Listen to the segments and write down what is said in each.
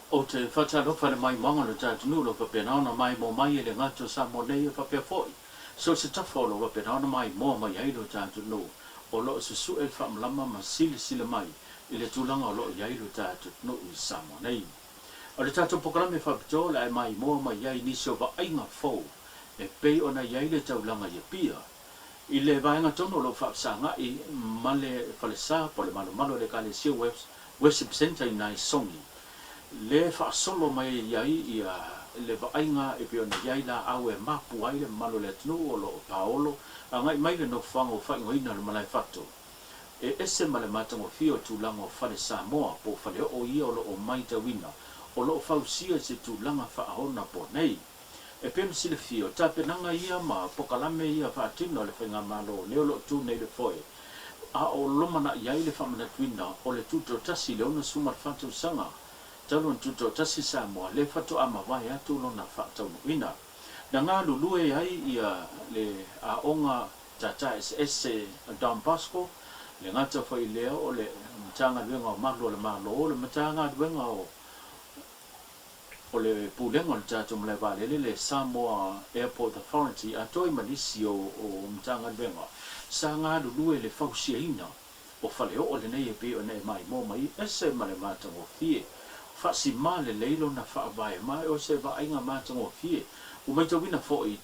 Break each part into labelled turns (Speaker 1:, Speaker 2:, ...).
Speaker 1: Ou te faatalofa i le maimoaga o le ta atunuu o lo o faapena ona maimoa mai e le gata o Samoa nei e faapea foi so o se tafa o lo o faapena ona maimoa mai ai lo ta atunuu o lo o susue le faamalama ma silasila mai i le tulaga o lo o i ai lo ta atunuu i Samoa nei. O le tatou polokalame faapitoa o le a e maimoa mai ai nisi o vaaiga fou e pei ona i ai le taulaga i Apia i le vaega tonu o lo o faafesagai ma le falesa po o le malumalu o le Ekalesia Worship Centre i Naesogi, le faasolo mai ai ia le vaaiga e pei ona i ai laau e mapu ai le mamalu o le atunuu o lo o paolo agai mai le nofoaga ua faaigoaina o le Malae Fato. E ese ma le matagofie o tulaga o fale Samoa po o faleoo ia o lo o maitauina o lo o fausia i se tulaga faaonaponei. E pei ona silafia, o tapenaga ia ma pokalame ia faatino a le Faigamalo lea o lo o tu nei le foe, a o lumanai ai le faamanatuina o le Tutoatasi i le 64 tausaga talu ona tutoatasi Samoa, lea faatoa mavae atu lona faataunuuina. Na galulue ai ia le aoga tata eseese a Don Bosco, le gata foi lea o le Matagaluega o Malu o le Malo, le Matagaluega o O le Pulega o le tatou malae vaalele, le Samoa Airport Authority, atoa ai ma nisi o Matagaluega sa galulue i le fausiaina o faleoo lenei e pei ona e maimoa mai, ese ma le matagofie, faasima lelei lona faavae ma o se vaaiga matagofie. Ua maitauina foi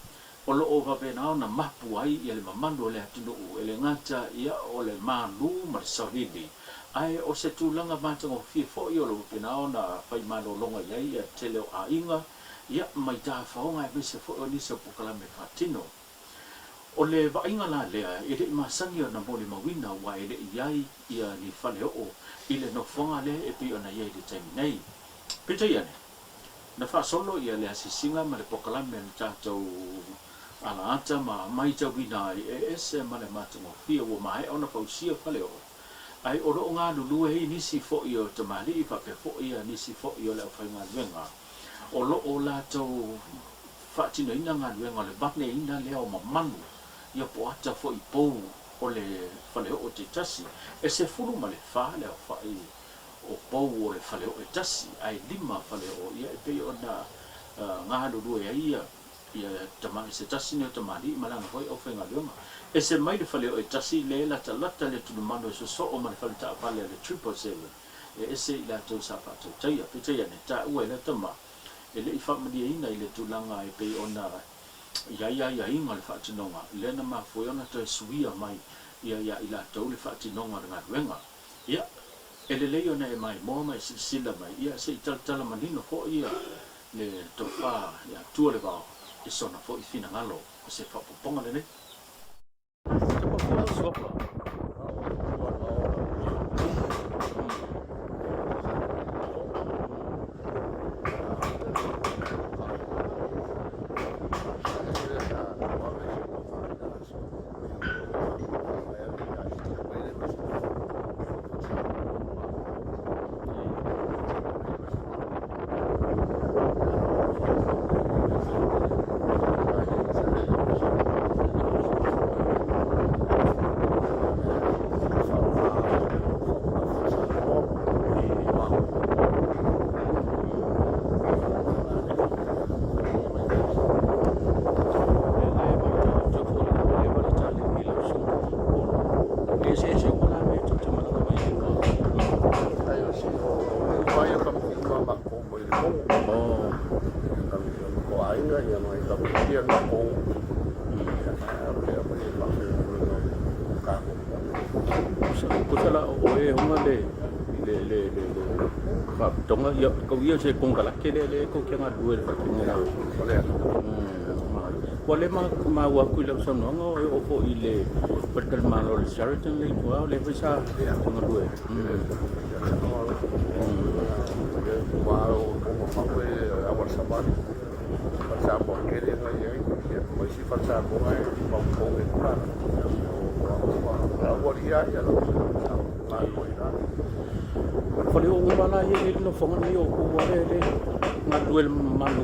Speaker 1: O lo o faapena ona mapu ai ia le mamalu o le atunuu, e le gata ia o le malu ma le saolili, ae o se tulaga matagofie foi o lo o faapena ona fai malologa i ai ia le tele o aiga, ia mai tafaoga aemaise foi o nisi o polokalame faatino. O le vaaiga la lea, e le i masani ona molimauina aua e le i i ai ia ni faleoo i le nofoaga lea e pei ona i ai i le taimi nei. Peitai ane, Na faasolo ia le asiasiga ma le polokalame a le tatou alaata ma maitauina ai e ese ma le matagofie ua maea ona fausia faleoo, ae o lo o galulue ai nisi foi o tamalii faapea foi nisi foi o le aufaigaluega o lo o latou faatinoina galuega o le vaneina lea o mamanu ia po o ata foi pou o le faleoo taitasi. E 14 le aofai o pou o le faleoo e tasi, ae lima faleoo ia e pei ona galulue ai ia tama, se tasi nei o tamalii ma lana foi aufaigaluega. Ese mai le faleoo e tasi lea e latalata le tulumanu e sosoo ma le fale taavale a le 777, e ese i latou sa faatautaia. Peitai ane, taua e lea tama, e le i faamalieina i le tulaga e pei ona i ai aiaiga o le faatinoga, lea na mafua ai ona toe suia mai ia ia i latou le faatinoga o le galuega. Ia, e lelei ona e maimoa ma e silasila mai, ia se i talatala manino foi ia le tofa ia Tualevao i sona foi finagalo o se faaopoopoga lenei. Lea e matau atu e foliga ua leva le taleni i lau susuga Olo. E eseese uma la mea tou te malaga mai ai ma. Tusa la o oe e ona le le le le faapitoga ia kau ia se konekarate lea lea tou te galulue i le faatinoga Ua le maua atu i lau saunoaga o e oo foi i le faletalimalo o le Sheraton lea i tua o lea foi sa galue. Faleoo uma la ia i le nofoaga lenei o Upolu lava lea e galulue i le mamalu.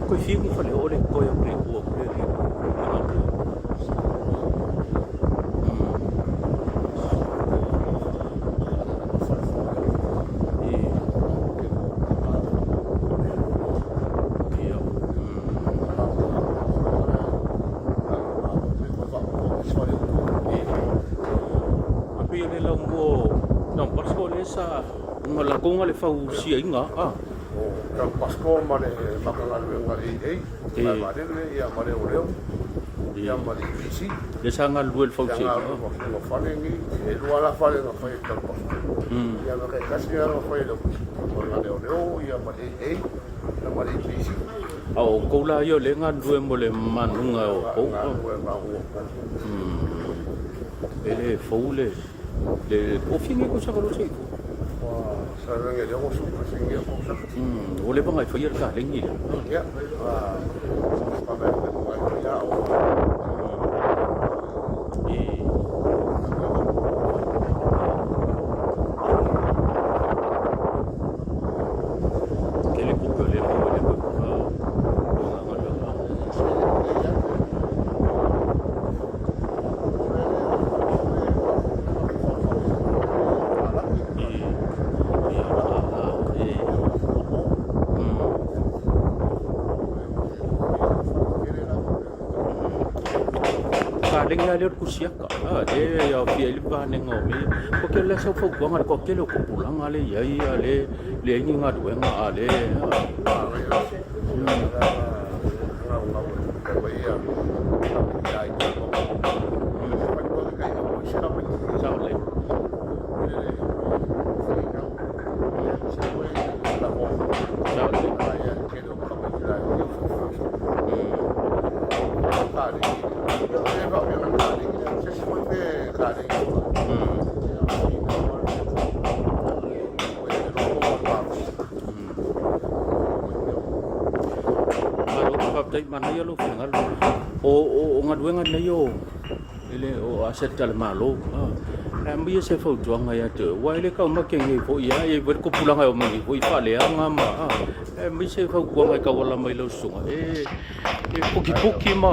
Speaker 1: Koe fia ni fale o le koe o le ua o le le Pei o le laumua o Don Bosco lea sa lagoga le fausiaina a.
Speaker 2: O Don Bosco ma le Matagaluega AA, Malae Vaalele ia ma Leoleo ia ma le EPC.
Speaker 1: Lea sa galulue i le fausiaina.
Speaker 2: Sa galulue i fale nei, e lua la fale na fai e Don Bosco. Ia ma taitasi la na fai e le Ofisa o Leoleo ia ma le AA ia ma le EPC.
Speaker 1: A o outou la ia o lea e galulue mo le manuga o outou.
Speaker 2: Galulue ma outou.
Speaker 1: E le fou le ofi nei tausaga loa se i fou.
Speaker 2: Ua Sa le 61 tausaga.
Speaker 1: Ua leva ona e faia le kalegi lea.
Speaker 2: Ia,
Speaker 1: Tele tupe o lea e maua i lea foi galuega. Kalegi lava lea o le kusiaka, a lea e aofia ai le vaega o mea ia. Ko ke lea sau fautuaga i le toatele o tupulaga lea e i ai a o lea e leai ni galuega a o lea e Sao lelei. Sao lelei. Malo faafetai manaia lou finagalo. O galuega nei o e le o aseta a le Malo. Ae aumaia se fautuaga ia te oe, aua e le taumate nei foi lava, e i ai foi le tupulaga e omai nei foi faaleaga ma ae aumaia se fautuaga e tauala mai i lau susuga e putiputi ma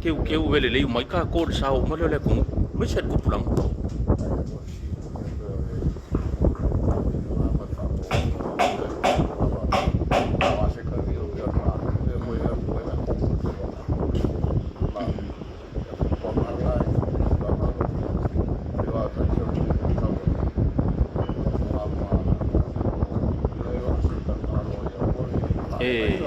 Speaker 1: teuteu mea lelei uma ai tatou i le sao uma lea o le atunuu, aemaise le tupulaga. E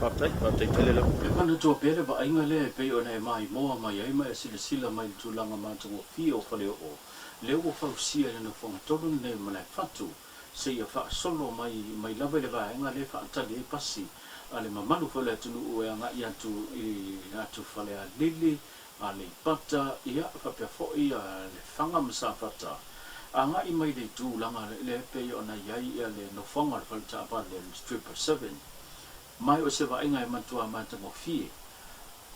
Speaker 1: Faafetai, faafetai tele lava. E manatua pea le vaaiga lea e pei ona e maimoa mai ai ma e silasila mai i le tulaga matagofie o Faleoo, lea ua fausia i le nofoaga tonu lenei o Malaefatu, seia faasolo mai mai lava i le vaega lea e faatali ai pasi a le mamalu foi o le atunuu e agai atu i atu Falealili, Aleipata, ia faapea foi Lefaga ma Safata, agai mai i le tulaga lea e pei ona i ai le nofoaga o le fale taavale o le Triple Seven. Ma o se vaaiga e matua matagofie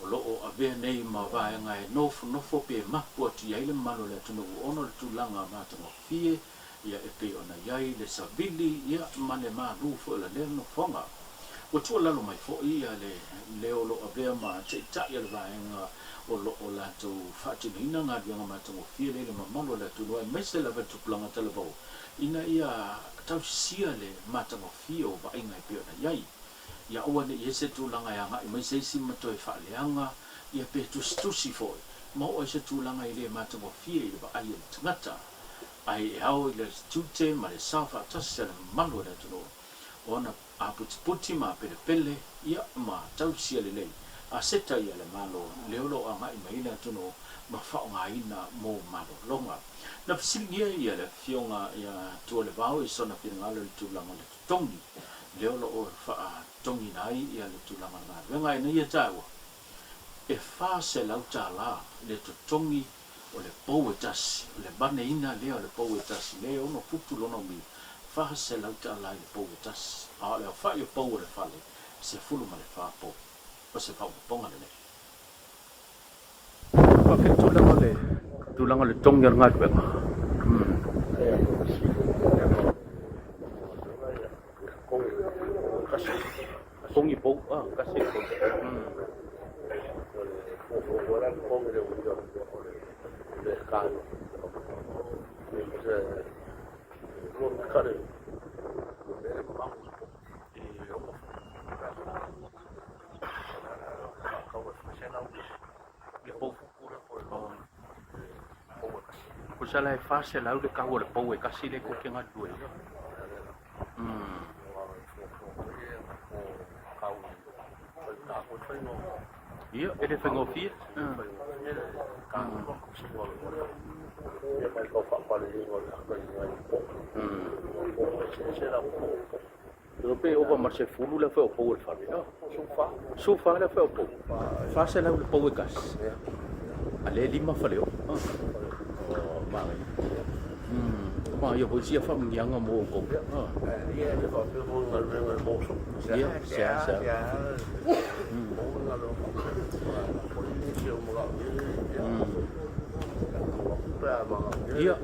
Speaker 1: o lo o avea nei ma vaega e nofonofo pe mapu atu i ai le mamalu o le atunuu ona o le tulaga matagofie ia e pei ona i ai le savili ia ma le malu foi o la lea nofoaga. Ua tuualalo mai foi ia le leo o lo o avea ma taitai a le vaega o lo o latou faatinoina galuega matagofie lea i le mamalu o le atunuu aemaise lava le tupulaga talavou ina ia tausisia le matagofie o vaaiga e pei ona i ai. Ia aua ne i i ai se tulaga e agai mai se isi ma toe faaleaga ia pe tusitusi foi ma oo ai se tulaga e le matagofie i le vaai a le tagata. Ae e ao i le tiute ma le sao faatasi a le mamalu o le atunuu ona aputiputi ma pelepele ia ma tausia lelei aseta ia le Malo le o lo o agai mai ai le atunuu ma faaaogaina mo malologa. Na fesiligia ia le Afioga ia Tualevao i sona finagalo i le tulaga o le totogi le o lo o faatotogiina ai ia le tulaga o le galuega. Ina ia taua e $400 le totogi o le pou e tasi, o le vaneina lea o le pou e tasi, lea e ono futu lona umi, $400 i le pou e tasi. A o le aofai o pou o le fale, 14 pou. O se faaopoopoga lenei. Faafetai tulaga o le tulaga o le togi o le galuega. Togi pou, ah, kasi le pou. Le pou. Tusa la e 400 le kau o le pou e kasi le ko ke galulue. Ia, e le faigofie. Iloa pe ova ma le 10 le afe o pou o le fale. Sufa le afe o pou. 400 le pou e kasi. A le lima fale o. Oh, manaia. Ma ia foi sia faamanuiaga mo outou. Ia, sea, sea. Ia,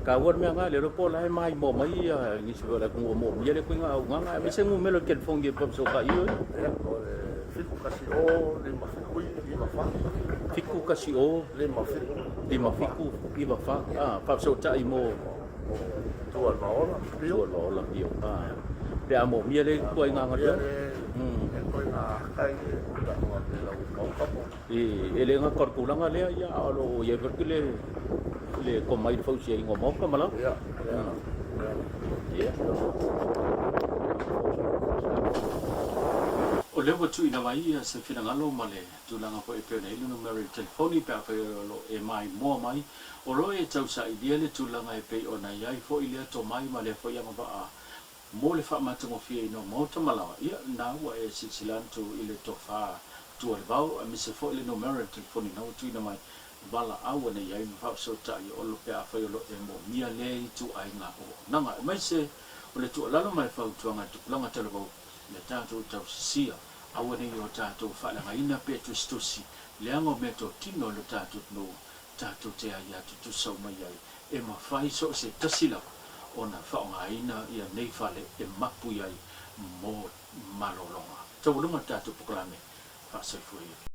Speaker 1: taua le mea na, le iloa po o la e maimoa mai ia nisi foi o le atunuu o moomia le ituaiga auaunaga, aemaise numera o le telefoni e faafesootai ai.
Speaker 2: Ia, o le 710 57 94.
Speaker 1: 710
Speaker 2: 57
Speaker 1: 57 94, ah, faafesootai mo
Speaker 2: Tualaola, Pio.
Speaker 1: Tualaola, Pio. Ah, pe a moomia le ituaiga galuega. E le gata o le tulaga lea, ia, a o lo o i ai foi le le tomai i le fausiaina o maota ma lava. Ia. O lea ua tuuina mai se finagalo ma le tulaga foi e pei ona i ai le numera i le telefoni pe afai o lo o e maimoa mai, o lo o e tausailia le tulaga e pei ona i ai foi lea tomai ma lea foi agavaa Mo le faamatagofieina o maota ma laoa, ia, lena ua e silasila atu i le tofa tua le vao, aemaise foi le numera o le telefoni na ua tuuina mai, valaau anei ai ma faafesootai o lo pe afai o lo e moomia lea ituaiga auaunaga. Aemaise o le tuualalo ma le fautuaga i le tupulaga talavou, ia tatou tausisia, aua nei o tatou faaleagaina pe tusitusi leaga o meatotino a lo tatou atunuu tatou te aia tutusa uma i ai, e mafai so o se tasi lava ona faaaogaina ia nei fale e mapu i ai mo malologa. Taualuga le tatou polokalame faasoifua ia.